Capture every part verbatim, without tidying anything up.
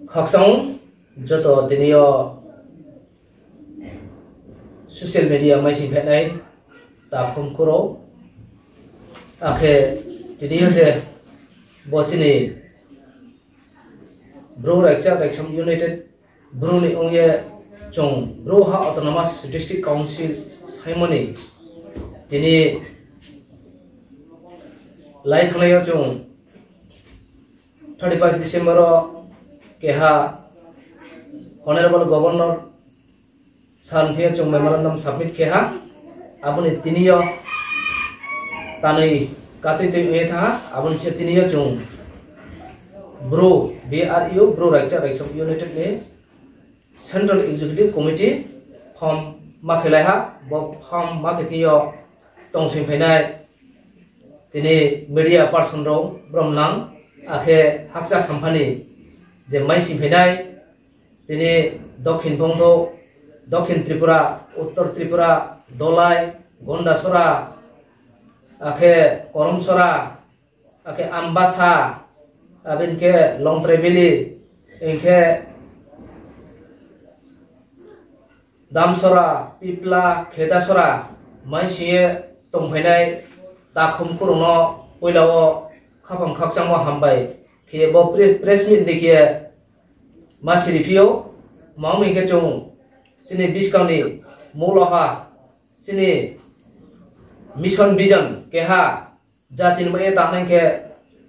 Khakchang joto tini yo social media maising phainai takhum khorao. Akhe tini yo je bo chini Bru Raikcha Raiksom United Bru ni ong ye chung Bru ha Autonomous District Council saimo ni tini lai thanngnai yo chung thirty first December wo keha Honorable Governor sir ni thing yo chung memorandum submit khe ha. Abo ni tini yo tanoi katui tui ong ye thanng ha. Abo ni se tini yo chung Bru, B R U, Bru Raikcha Raiksom United ni Central Executive Committee form ma khe lai ha. Bo form ma khe thing yo tongsoing phainai tini media person rao brom nang, akhe hakcha sampha ni je maising phainai tini Dokhin Bongtho, Dokhin Tripura, Uttor Tripura, Dolai, Gondasora, akhe Koromsora, akhe Ambasa, abo ni khe Longtrai Valley, hing khe Damsora, Pipla, Khedasora, maising ye tongphainai takhum khorao no poila wo khaphang khakchangmo hambai khe bo pre-, press meet ni khe ma siri phi ou, ma ong mi khe chung chini buskang ni mouloha chini mission vision keha jati ni mai ye tangnai khe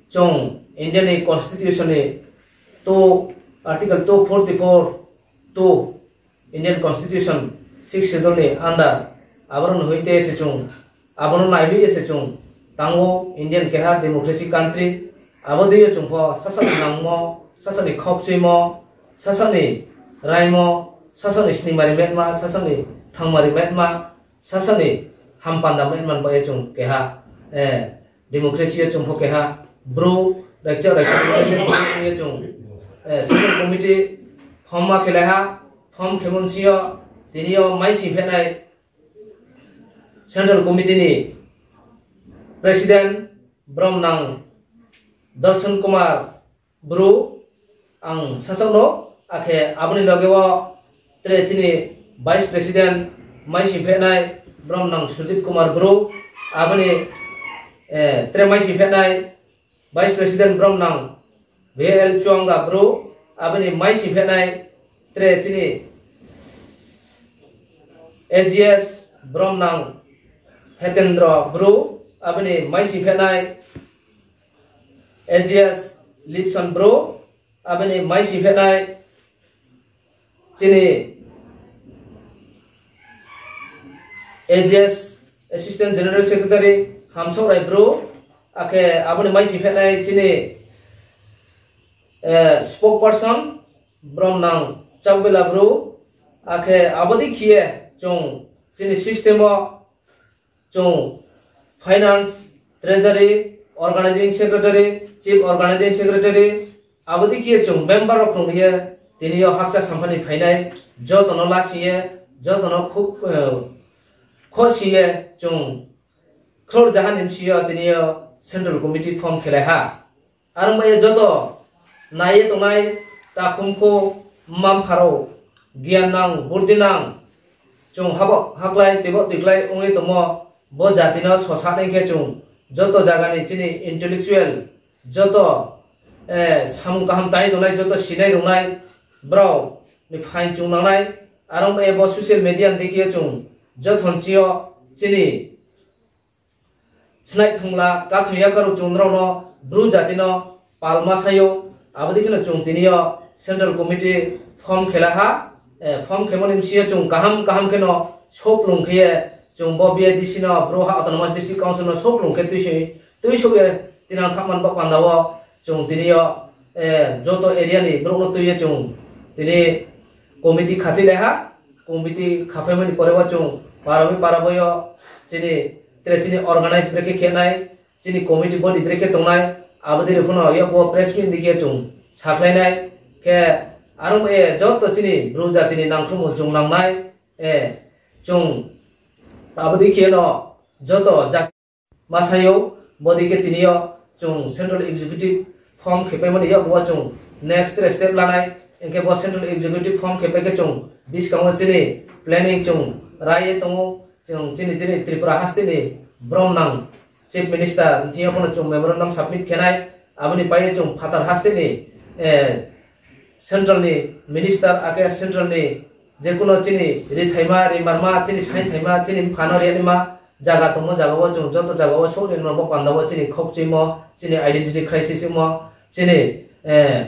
chung India ni constitution ni two, article two forty four two, Indian constitution sixth schedule ni under, abo no nuhoi te se chung, abo no naihoih ye se chung tang ou. Indian keha democracy country, abo dei yo chung pho sasaoh ni nangmo, sasaoh ni khaukchuimo, sasaoh ni raimo, sasaoh ni sningmari metma, sasaoh ni thangmari metma, sasaoh ni hampanda metma bai ye chung keha democracy yo chung pho keha Bru Raikcha Raiksom United ye chung central committee form ma khe lai ha. Form khemo ni sing yo tini yo maising phainai central committee ni president brom nang Darshan Kumar Bru, ang sasaoh no, akhe abo ni loge wo tre chini vice president maising phainai brom nang Sujit Kumar Bru, abo ni tre maising phainai vice president brom nang V L Chuanga Bru, abo ni maising phainai tre chini A G S brom nang Hetendra Bru, abo ni maising phainai A G S Lipson Bru, abo ni maising phainai chini A G S Assistant General Secretary Hamsok Rai Bru, akhe abo ni maising phainai chini spokesperson brom nang Chakbela Bru, akhe abo dei khe ye chung chini system wo chung finance, treasury, organizing secretary, chief organizing secretary, abo dei khe ye chung member rao phrung ye tini yo hakcha sampha ni phainai joto no lasing ye, joto no khosing ye chung khror jaha ni bsing yo tini yo central committee form khe lai ha. Are ong bai ye joto nai ye tongnai takhum kho, mma mpha rao, gian nang, burdi nang, chung habo haklai, tuibo tuiklai ong ye tongmo, bo jati no sosa nai khe chung joto zaga ni chini intellectual, joto samung kaham tang ye tongnai, joto sinai rungnai brao ni phaing chung nangnai. Are ong bai ye bo social media ni dei khe chung joto ni sing yo chini snai thongla kathoi ya karuh chung nrao no Bru jati no palma sai ou. Abo dei kheno chung tini yo central committee form khe lai ha. Form khemo ni bsing yo chung kaham kaham kheno souhlung khe ye chung bo B R D C no, Bru ha Autonomous District Council no souhlung khe tuisouh ye tinang thahman bo panda wo chung tini yo joto area ni brouh no tui ye chung tini committee khathoi lai ha. Committee khaphaimo ni pore wo chung para bai para bai yo chini tre chini organize brekhe khe nai, chini committee body brekhe tongnai, abo dei rao pho no yakbo press meet ni khe chung sakhlai nai. Khe are ong ye joto chini Bru jati ni nangkhruhmo chung nangnai, chung abo dei khe no joto jati ma sai ou, bo dei khe tini yo chung central executive form khe paimo ni yakgu wo chung next tre step lanai, hing khe bo Central Executive form khe pai khe chung buskang wo chini planning chung rai ye tong ou, chung chini, chini Tripura haste ni bromnang Chief Minister ni thing yo pho no chung memorandum submit khe nai, abo ni pai ye chung phathar haste ni, eh, Central ni minister, akhe Central ni jekuno chini rithaima, rimarma, chini saingthaima, chini mpha no rinaima zaga tongmo zaga wo chung joto zaga wo souh ri no bo panda wo chini khokchuimo, chini identity crisis ongmo, chini, eh,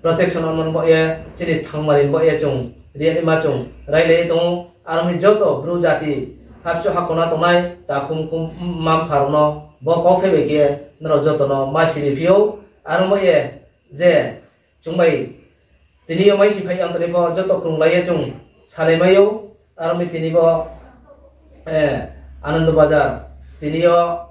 protection ongmo ni baoh ye, chini thangmari ni baoh ye chung rinaima chung railai ye tong ou. Aro mi joto Bru jati hapsuh hakona tongnai, takhum khum mma mpha rao no bo kauthai bai khe nrao joto no ma siri phi ou. Aro mo ye je chung bai tini yo maisi phai yang tini pho joto krunglai ye chung salai mai ou. Aro mi tini bo, eh, Anando Bazar, tini yo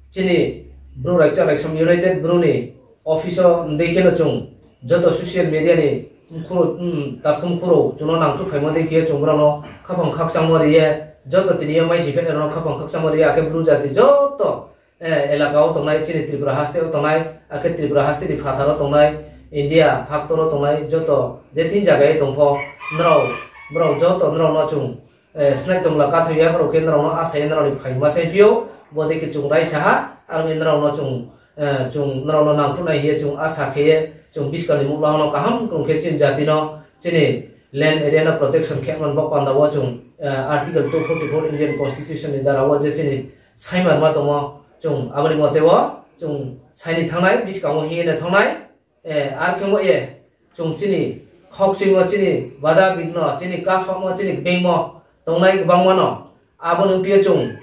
chini Bru Raikcha Raisom United Bru ni office wo dei khe no chung joto social media ni mkhuro, mm, takhum khuro chung no nangkhruh phaimo dei khe chung brao no khaphang khakchangmo ri ye, joto tini yo maisi phainai rao no khaphang khakchangmo ri ye, akhe Bru jati joto, eh, elaka wo tongnai, chini Tripura haste wo tongnai, akhe Tripura haste ni phathar wo tongnai, India haktor wo tongnai, joto je thing zaga ye tong pho, nrao, brao joto nrao no chung, eh, snai tongla kathoi ya, brao khe nrao no asa ye nrao ni phaima sai phi ou, bo dei khe chung raisa ha, aro mi nrao no chung, eh, chung nrao no nangkhruh nai hing ye chung asa khe ye, chung buskang ni muhla no kaham krung khe chini jati no, chini land area no protection khe man bo panda wo chung, eh, Article two forty-four Indian Constitution ni dara wo je chini saimarma tongmo, chung abo ni mote wo chung sai ni thanng nai, buskang wo hing ye no thanng nai, eh, ar khe mo ye, chung chini khokchuimo, chini bada bigno, chini kasomo, chini bengmo tongnai gbangma no, abo ni ongphi ye chung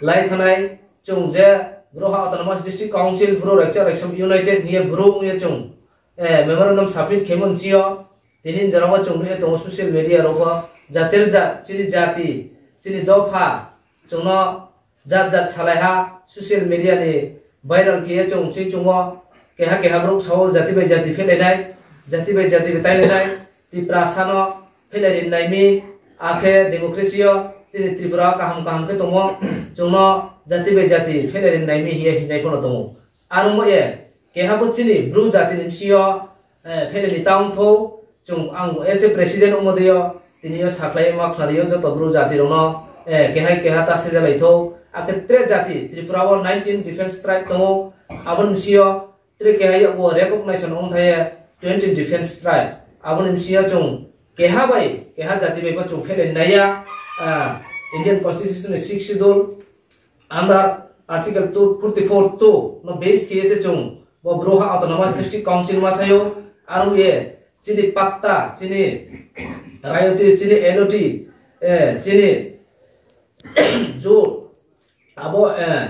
lai thanng nai, chung je Bru ha Autonomous District Council, Bru Raikcha Raisom United hing ye Bru ong ye chung, eh, memorandum submit khemo ni sing yo, tini jora wo chung nuh ye tong ou social media rao wo, jatir jat, chini jati, chini dopha, chung no jat jat salai ha, social media ni viral khe ye chung ching chung wo, keha keha brouh sa ou jati bai jati phelai nai, jati bai jati bai tailai nai, Tiprasa no phelai ri nai mi, akhe democracy yo chini Tripura kaham kaham khe tongmo, chung no jati bai jati phelai ri nai mi hing ye hingnai pho no tong ou. Aro mo ye, keha bo chini Bru jati ni bsing yo, eh, phelai ni ta ong thou, chung ang as a president ongmo dei yo, tini yo sakhlai ye ma khnari yo joto Bru jati rao no, eh, keha keha ta sejalai thou, akhe tre jati Tripura wo nineteen defence tribe tong ou, abo ni bsing yo tre keha yakgu wo recognition ong thai ye twenty defence tribe, abo ni bsing yo chung keha bai, keha jati bai pho chung phelai nai ya, ah, Indian Constitution ni Sixth Schedule under Article two forty-four two no base khe ye se chung bo Bru ha Autonomous District Council ma sai ou, aro ye chini patta, chini rayoti, chini L O T, eh, chini ju, abo, eh,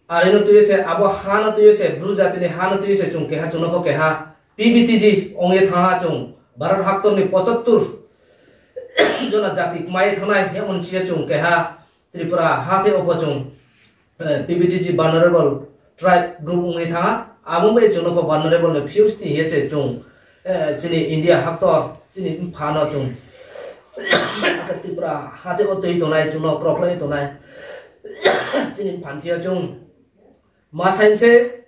are no tui ye se, abo ha no tui ye se, Bru jati ni ha no tui ye se chung keha chung no pho keha P V T G ong ye thanng ha chung, Bharat haktor ni pochottor jona jati kma ye thanng nai, hing ye mo ni sing ye chung keha Tripura hathái wo pho chung, eh, P V T G vulnerable tribe group ong ye thanng ha, abo bai chung no pho vulnerable ni phiousti hing ye se chung, eh, chini India haktor, chini mpha no chung, Tripura hathái wo tui tongnai, chung no krokhlai tongnai, chini mpha ni thing yo chung ma sai se,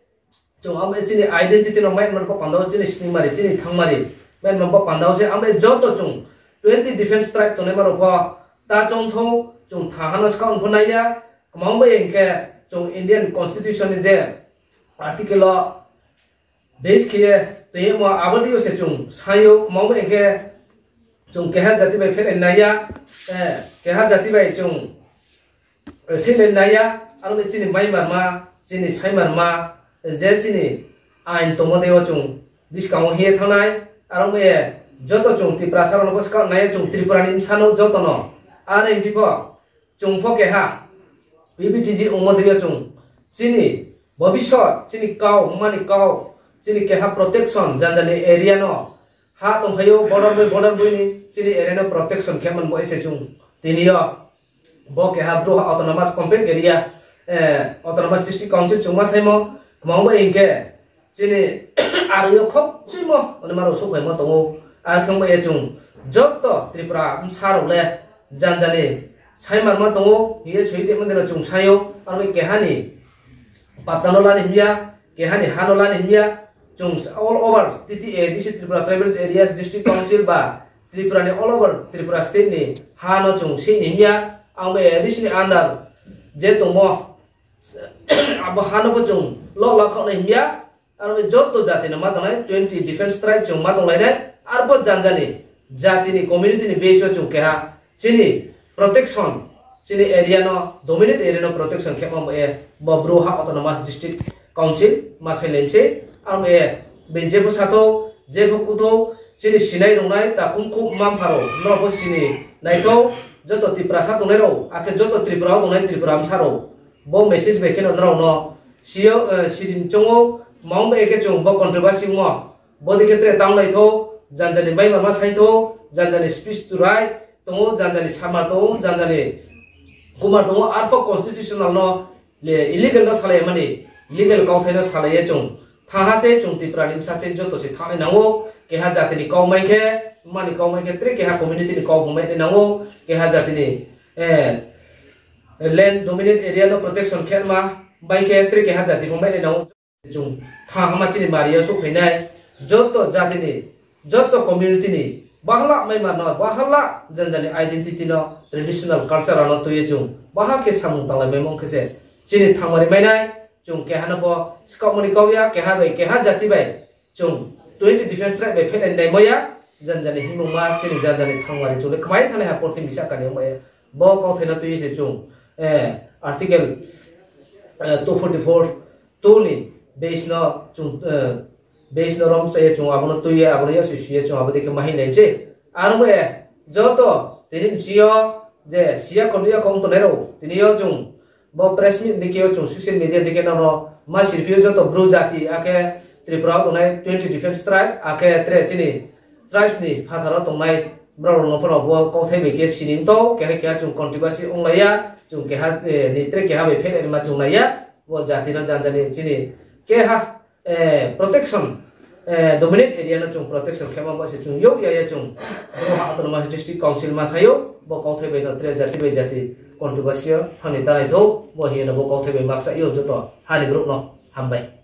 chung abo chini identity no maimar bo panda wo chini sningmari, chini thangmari, maimar bo panda wo se abo joto chung twenty defence tribe tongnaima rao pho ta chong thou, chung tha ha no skang pho nai ya, kma bai hing khe chung Indian Constitution ni je article wo base khe ye tong yagmo abo dei yo se chung sai ou, kma bai hing khe chung keha jati bai phelai nai ya, eh, keha jati bai chung, eh, silai nai ya, aro bai chini maimarma, chini saimarma, je chini ain tongmo dei yo chung buskang wo hing ye thanng nai, aro bai joto chung Tiprasa rao no pho skang nai ya, chung Tripura ni bsa no joto no, are hing phi pho, chung pho keha P V T G ongmo dei yo chung chini bobisot, chini kau, mma ni kau, chini keha protection, janja ni area no, ha tongphai ou, border bai border boi ni chini area no protection khe man bo se chung tini yo bo keha Bru ha Autonomous Compact Area, eh, Autonomous District Council chung ma saimo, kma bai hing khe chini are yo khokchuimo onima rao souhphaimo tong ou, ar khe bai ye chung joto Tripura bsa rao le janja ni saimarma tong ou hing ye soi tongmo dei no chung sai ou, aro bai keha ni patta no la ni hing ya, keha ni ha no la ni hing ya, Chung all over T T A, A D C Tripura Tribal Areas District Council ba Tripura ni all over Tripura state ni ha no chung sih ni himya, ang bo A D C ni under je tongmo, abo ha no bo chung lo la khaoh nai himya, aro joto jati no ma tongnai, twenty different tribe chung ma tonglainai, arbo janja ni jati ni community ni base wo chung keha chini protection, chini area no, dominant area no protection khe ma bo ye, bo Bru ha Autonomous District Council ma sai lai se, aro bo ye, bini jepho sathou, jepho kuthou, chini sinai rungnai, takhum khum mma mpha rao, nrao pho sini naithou, joto Tiprasa tongnai rao, akhe joto Tripura wo tongnai Tripura bsa rao, bo message bai kheno nrao no, sini choung ou, mang bai khe chung bo controversy ongmo, bodei khe tre tang lai thou, janja ni baimarma sai thou, janja ni speech to right tong ou, janja ni samar tong ou, janja ni kumar tong ou, arpho constitutional no illegal no salai mani, legal kauthai no salai ye chung thanng ha se chung Tripura ni bsa se joto se thanngnai nang ou, keha jati ni kau mai khe, mma ni kau mai khe, tre keha community ni kau bo mai nai nang ou, keha jati ni land dominant area no protection khe ma bai khe tre keha jati bo mai nai nang ou. Chung thanng ha ma chini mari yo souhphai nai, joto jati ni, joto community ni, bahala maimar no, bahala janja ni identity no, traditional culture no tui ye chung baha khe samung tanglai maimo khe se chini thangmari mai nai. Chung keha no pho skaohmo ni kau ya, keha bai keha jati bai chung twenty different tribe bai phehlai naimo ya, janja ni himungma chini janja ni thangmari chung le kmai thanngnai ha porthimbi sahka ni ongma ya. Bo kauthai no tui ye se chung article two forty-four two ni base no chung base no rom cha ye chung abo no tui ye, abo no yasi su ye chung abo dei khe ma hing nai se. Aro bo ye joto tini bsing yo je siya kho nuh ya kho ong tongnai rao, tini yo chung bo press meet dei khe yo chung social media dei khe nrao no ma sirphi ou, joto Bru jati akhe Tripura wo tongnai twenty different tribe akhe tre chini tribes ni phathar wo tongnai brao rao no pho rao bo kauthai bai khe sini tong, keha keha chung controversy onglai ya, chung keha ni tre keha bai phehlai ma chung nai ya, bo jati no janja ni chini keha protection, dominant area no chung protection khe ma bo se chung youh ya ye chung Bru ha Autonomous District Council ma sai ou, bo kauthai bai no tre jati bai jati controversy yo thanngnai ta nai thou, bo hing ye no bo kauthai bai ma kchaih ou joto ha ni brouh no. Hambai.